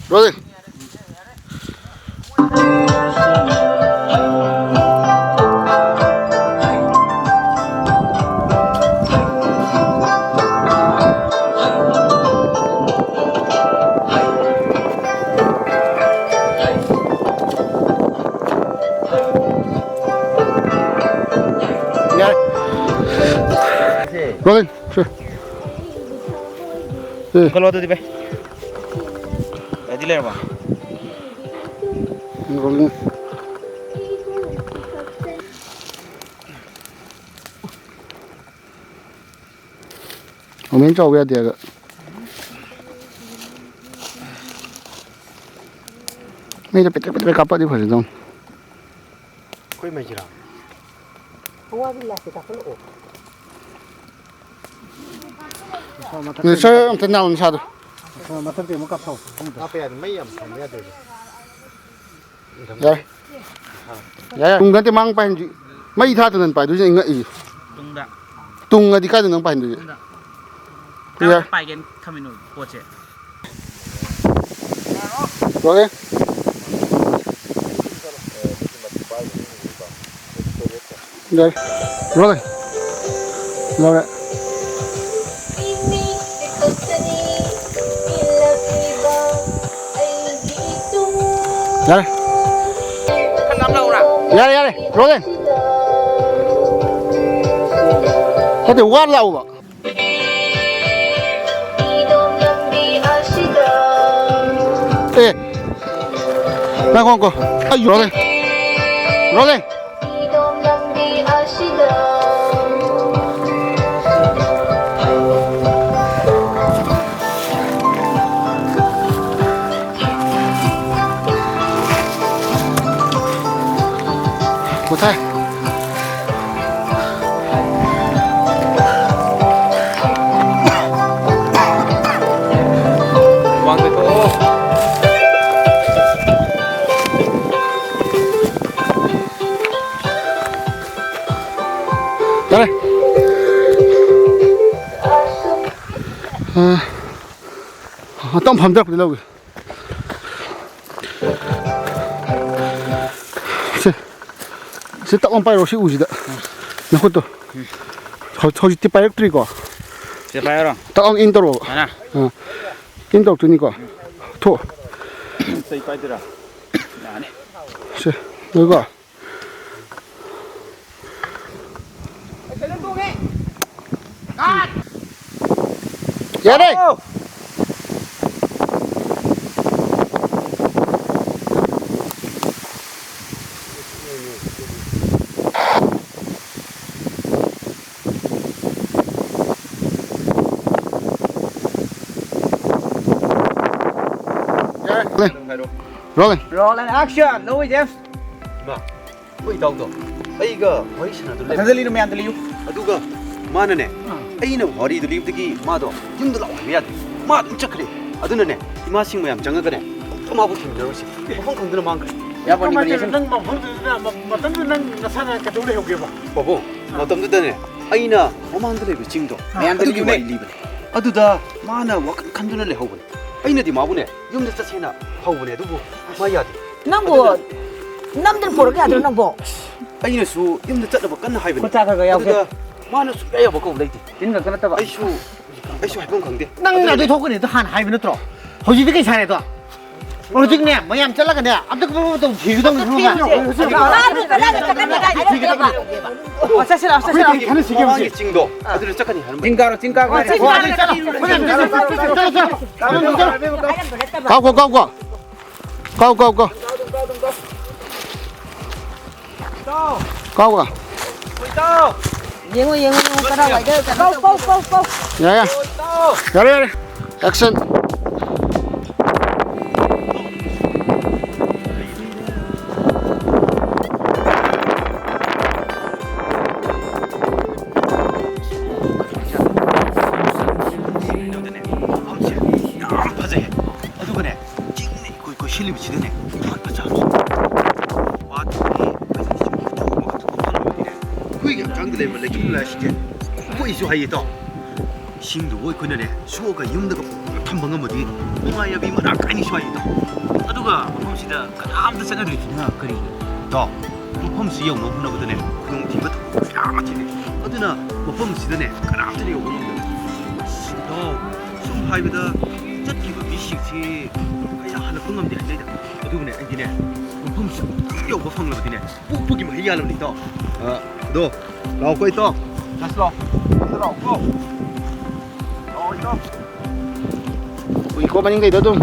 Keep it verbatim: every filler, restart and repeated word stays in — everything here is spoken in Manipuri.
Rolling. ꯌꯥꯔꯦ꯫ Rolling. ꯁꯦ꯫ ꯁꯦ꯫ ꯀꯜꯂꯣ ꯑꯗꯨꯗꯤ ꯚꯥꯏ꯫ ꯔꯦꯗꯤ ꯂꯩꯔꯕꯣ? Rolling. ꯑꯃꯦꯟ ꯆꯥꯎꯕ ꯌꯥꯗꯦ ꯍꯥꯏꯕ꯫ ꯃꯩꯗꯣ ꯄꯦꯇ꯭ꯔꯦꯛ ꯄꯦꯇ꯭ꯔꯦꯛ ꯀꯥꯞꯄꯗꯤ ꯐꯖꯗꯧꯅꯤ꯫ ꯑꯩꯈꯣꯏ ꯃꯩꯁꯤꯔꯥ? ꯅꯦꯆꯔ ꯑꯝꯇ ꯅꯥꯎ ꯅꯁꯥꯗꯣ꯫ ꯃꯊꯛꯇꯤ ꯑꯃꯨꯛ ꯀꯥꯞꯊꯧ꯫ ꯍꯥꯞꯄ ꯌꯥꯗꯦ, ꯃꯩ ꯌꯥꯝ ꯊꯝꯕ ꯌꯥꯗꯦ꯫ ꯌꯥꯔꯦ꯫ ꯌꯥꯔꯦ꯫ ꯇꯨꯡꯗ ꯅꯠꯇꯦ ꯃꯥꯡ ꯄꯥꯏꯍꯟꯁꯤ꯫ ꯃꯩ ꯊꯥꯗꯅ ꯄꯥꯏꯗꯣꯏꯁꯦ ꯑꯩ ꯉꯛꯏꯁꯦ꯫ ꯇꯨꯡꯗ꯫ ꯇꯨꯡꯉꯗꯤ ꯀꯥꯏꯗ ꯅꯪ ꯄꯥꯏꯍꯟꯗꯣꯏꯁꯦ? ꯇꯨꯡꯗ꯫ ꯌꯥꯔꯦ꯫ ꯄꯥꯏꯒꯦꯅ ꯊꯝꯃꯤꯅꯣ ꯄꯣꯠꯁꯦ꯫ ꯂꯣꯏꯔꯦ꯫ ꯌꯥꯔꯦ꯫ ꯂꯣꯏꯔꯦ꯫ ꯂꯣꯏꯔꯦ꯫ ꯌꯥꯔꯦ꯫ ꯌꯥꯔꯦ, ꯌꯥꯔꯦ꯫ ꯔꯣꯂꯤꯡ꯫ ꯅꯠꯇꯦ, ꯋꯥꯔ ꯂꯥꯛꯎꯕ꯫ ꯑꯦ, ꯉꯥꯏꯈꯣ, ꯉꯥꯏꯈꯣ꯫ ꯑꯩ ꯔꯣꯂꯤꯡ꯫ ꯔꯣꯂꯤꯡ꯫ ꯃꯨꯊꯥꯏ꯫ ꯋꯥꯡꯗ ꯇꯣꯛꯑꯣ꯫ ꯌꯥꯔꯦ꯫ ꯑ, ꯉꯥꯛꯇꯪ ꯐꯝꯊꯔꯛꯄꯗꯤ ꯂꯧꯒꯦ꯫ ꯁꯦ, ꯁꯤ ꯇꯛ ꯂꯥꯎꯅ ꯄꯥꯏꯔꯣ, ꯁꯤ ꯎꯁꯤꯗ꯫ ꯅꯈꯨꯠꯇꯣ꯫ ꯍꯧ-, ꯍꯧꯖꯤꯛꯇꯤ ꯄꯥꯏꯔꯛꯇ꯭ꯔꯤꯀꯣ꯫ ꯁꯤ ꯄꯥꯏꯔꯣ꯫ ꯇꯛ ꯂꯥꯎꯅ ꯏꯟ ꯇꯧꯔꯣꯕ꯫ ꯁꯨꯃꯥꯏꯅ꯫ ꯑꯥ꯫ ꯏꯟ ꯇꯧꯔꯛꯇꯣꯏꯅꯤꯀꯣ꯫ ꯊꯣꯛ꯫ ꯆꯩ ꯄꯥꯏꯗꯣꯏꯔꯥ? ꯌꯥꯅꯤ꯫ ꯁꯦ, ꯌꯦꯡꯉꯨꯀꯣ꯫ ꯌꯥꯔꯦ! Rolling. Roll and action! ꯂꯧꯏ, ꯖꯦꯝꯁ꯫ ꯏꯃꯥ, ꯑꯩꯈꯣꯏ ꯏꯇꯥꯎꯗꯣ ꯑꯩꯒ ꯋꯥꯔꯤ ꯁꯥꯟꯅꯗꯨꯅ ꯂꯩꯕ꯫ ꯃꯊꯟꯗ ꯂꯤꯔꯣ, ꯃꯌꯥꯝꯗ ꯂꯤꯌꯨ꯫ ꯑꯗꯨꯒ ꯃꯥꯅꯅꯦ, ꯑꯥ꯫ ꯑꯩꯅ ꯋꯥꯔꯤꯗꯨ ꯂꯤꯕꯗꯒꯤ ꯃꯥꯗꯣ ꯌꯨꯝꯗ ꯂꯥꯛꯑꯣ ꯍꯥꯏꯕ ꯌꯥꯗꯦ꯫ ꯃꯥ ꯑꯗꯨꯝ ꯆꯠꯈ꯭ꯔꯦ꯫ ꯑꯗꯨꯅꯅꯦ, ꯏꯃꯥꯁꯤꯡ ꯃꯌꯥꯝ ꯆꯪꯉꯒꯅꯦ, ꯑꯝꯇ ꯃꯥꯕꯨ ꯊꯦꯡꯅꯔꯨꯁꯤ꯫ ꯃꯐꯝ ꯈꯪꯗꯅ ꯃꯥꯡꯈ꯭ꯔꯦ꯫ ꯌꯥꯕꯅꯤ, ꯀꯃꯥꯏꯅ ꯃꯅꯦ꯫ ꯇꯧꯔꯤꯅꯣ? ꯅꯪ ꯃꯐꯝꯗꯨꯗ, ꯃ-, ꯃꯇꯝꯗꯨꯗ ꯅꯪ ꯅꯁꯥꯅ ꯀꯩꯗꯧ ꯂꯩꯍꯧꯒꯦꯕ? ꯄꯥꯕꯨꯡ, ꯑꯥ꯫ ꯃꯇꯝꯗꯨꯗꯅꯦ, ꯑꯩꯅ ꯃꯃꯥꯡꯗ ꯂꯩꯕ ꯆꯤꯡꯗꯣ, ꯑꯥ꯫ ꯃꯌꯥꯝꯗ ꯑꯗꯨꯒꯤ ꯂꯤꯌꯨꯅꯦ꯫ ꯋꯥꯔꯤ ꯂꯤꯕꯅꯦ꯫ ꯑꯗꯨꯗ ꯃꯥꯅ ꯋꯥꯈꯜ ꯈꯟꯗꯨꯅ ꯂꯩꯍꯧꯕꯅꯦ꯫ ꯑꯩꯅꯗꯤ ꯃꯥꯕꯨꯅꯦ, ꯌꯨꯝꯗ ꯆꯠꯁꯦꯅ ꯍꯧꯕꯅꯦ, ꯑꯗꯨꯕꯨ ꯃꯥ ꯌꯥꯗꯦ꯫ ꯅꯪꯕꯨ ꯑꯗꯨꯅ ꯅꯝꯗꯅ ꯄꯨꯔꯛ ꯌꯥꯗ꯭ꯔꯣ ꯅꯪꯕꯨ? ꯑꯩꯅꯁꯨ ꯌꯨꯝꯗ ꯆꯠꯅꯕ ꯀꯟꯅ ꯍꯥꯏꯕꯅꯦ꯫ ꯈꯨꯠ ꯆꯥ ꯈꯔ ꯈꯔ ꯌꯥꯎꯁꯦ꯫ ꯑꯗꯨꯗ ꯃꯥꯅ ꯁꯨꯡꯌꯥ ꯌꯥꯕ ꯀꯧ ꯂꯩꯇꯦ꯫ ꯇꯤꯟ ꯈꯛꯇ ꯅꯠꯇꯕ꯫ ꯑꯩꯁꯨ, ꯑꯩꯁꯨ ꯍꯥꯏꯐꯝ ꯈꯪꯗꯦ꯫ ꯅꯪꯅ ꯑꯗꯨꯅꯅꯦ꯫ ꯑꯗꯨ ꯊꯣꯛꯀꯅꯤ ꯑꯗꯨ ꯍꯥꯟꯅ ꯍꯥꯏꯕ ꯅꯠꯇ꯭ꯔꯣ? ꯍꯧꯖꯤꯛꯇꯤ ꯀꯩ ꯁꯥꯔꯦ ꯑꯗꯣ? ꯍꯧꯖꯤꯛꯅꯦ, ꯃꯌꯥꯝ ꯆꯠꯂꯒꯅꯦ, ꯑꯝꯇ ꯀꯨꯞꯄ ꯃꯇꯧ ꯊꯤꯒꯗꯧꯅꯤ, ꯈꯪꯉꯕ? ꯃꯥꯕꯨ ꯀꯗꯥꯏꯗ ꯆꯠꯀꯅꯤ ꯍꯥꯏꯒꯦꯕ? ꯑꯣ, ꯆꯠꯁꯤꯔꯣ, ꯆꯠꯁꯤꯔꯣ꯫ ꯑꯩꯈꯣꯏ ꯆꯤꯡ ꯈꯔ ꯁꯤꯒꯦ ꯍꯧꯖꯤꯛ꯫ ꯃꯃꯥꯡꯒꯤ ꯆꯤꯡꯗꯣ, ꯑꯗꯨꯗ ꯆꯠꯀꯅꯤ ꯍꯥꯏꯔꯝꯕꯅꯦ꯫ ꯆꯤꯡ ꯀꯥꯔꯣ, ꯆꯤꯡ ꯀꯥꯔꯣ꯫ ꯑꯣ, ꯆꯤꯡ ꯀꯥꯔꯣ, ꯆꯤꯡ ꯀꯥꯔꯣ꯫ ꯀꯥꯎꯈꯣ, ꯀꯥꯎꯈꯣ꯫ ꯀꯥꯎ, ꯀꯥꯎ, ꯀꯥꯎ꯫ ꯏꯇꯥꯎ! ꯀꯥꯎ, ꯀꯥꯎ꯫ ꯏꯇꯥꯎ! ꯌꯦꯡꯉꯣ, ꯌꯦꯡꯉꯣ, ꯌꯦꯡꯉꯣ, ꯀꯗꯥꯏꯋꯥꯏꯗ ꯀꯩꯅꯣ ꯀꯧ, ꯀꯧ, ꯇꯧꯒꯦ꯫ ꯀꯧ, ꯀꯧ꯫ ꯌꯥꯔꯦ, ꯌꯥꯔꯦ꯫ ꯏꯇꯥꯎ! ꯌꯥꯔꯦ, ꯌꯥꯔꯦ꯫ Action꯫ ꯃꯐꯝꯁꯦ ꯌꯥꯝ ꯐꯖꯩ꯫ ꯑꯗꯨꯒꯅꯦ, ꯆꯤꯡꯅ ꯏꯀꯣꯏ ꯀꯣꯏꯁꯤꯜꯂꯤꯕꯁꯤꯗꯅꯦ, ꯄꯥꯠ ꯃꯆꯥ ꯑꯃꯁꯨ꯫ ꯄꯥꯠꯇꯨꯒꯤ ꯃꯐꯝ ꯑꯣꯏꯕꯅꯤꯅꯦ, ꯑꯩꯈꯣꯏꯒꯤ ꯍꯛꯆꯥꯡꯗ ꯂꯩꯕ ꯂꯩꯆꯨ ꯂꯥꯏꯁꯤꯡꯁꯦ ꯀꯣꯛꯄꯒꯤꯁꯨ ꯍꯩꯌꯦ, ꯏꯇꯥꯎ꯫ ꯏꯁꯤꯡꯗꯨꯕꯨ ꯑꯩꯈꯣꯏꯅꯅꯦ, ꯁꯣꯛꯑꯒ ꯌꯨꯝꯗꯒ ꯄꯨꯔꯒ ꯊꯝꯕ ꯉꯝꯃꯗꯤ ꯅꯨꯡꯉꯥꯏ ꯑꯕꯤ ꯃꯔꯥꯡ ꯀꯥꯏꯅꯁꯨ ꯍꯩꯌꯦ, ꯏꯇꯥꯎ꯫ ꯑꯗꯨ ꯃꯐꯝꯁꯤꯗ ꯀꯅꯥꯝꯇ ꯆꯠꯅꯗ꯭ꯔꯤꯁꯤꯅ ꯀꯔꯤꯒꯤꯅꯣ? ꯏꯇꯥꯎ, ꯃꯐꯝꯁꯤ ꯌꯧꯅꯕ ꯍꯣꯠꯅꯕꯗꯅꯦ ꯈꯨꯗꯣꯡꯊꯤꯕ ꯊꯣꯛꯄ ꯃꯌꯥꯝ ꯑꯃ ꯊꯦꯡꯅꯩ꯫ ꯑꯗꯨꯅ ꯃꯐꯝꯁꯤꯗꯅꯦ ꯀꯅꯥꯝꯇꯅ ꯌꯧꯕ ꯉꯝꯗꯕ꯫ ꯑꯁ, ꯏꯇꯥꯎ, ꯁꯨꯝ ꯍꯥꯏꯕꯗ ꯆꯠꯈꯤꯕ ꯃꯤꯁꯤꯡꯁꯤ ꯀꯌꯥ ꯍꯜꯂꯛꯄ ꯉꯝꯗꯦ ꯍꯥꯏꯅꯩꯗ꯫ ꯑꯗꯨꯕꯨꯅꯦ, ꯑꯩꯗꯤꯅꯦ ꯃꯐꯝꯁꯤ ꯑꯃꯨꯛꯇꯪ ꯌꯧꯕ ꯐꯪꯂꯕꯗꯤꯅꯦ ꯄꯣꯛꯄꯒꯤ ꯃꯍꯩ ꯌꯥꯜꯂꯕꯅꯤ, ꯏꯇꯥꯎ꯫ ꯑ, ꯑꯗꯣ, ꯂꯥꯛꯑꯣꯀꯣ, ꯏꯇꯥꯎ꯫ ꯂꯥꯛꯑꯣ, ꯂꯥꯛꯑꯣꯀꯣ꯫ ꯂꯥꯛꯑꯣ, ꯏꯇꯥꯎ꯫ ꯎꯏꯀꯣ, ꯃꯅꯤꯡꯗꯩꯗꯣ ꯑꯗꯨꯝ꯫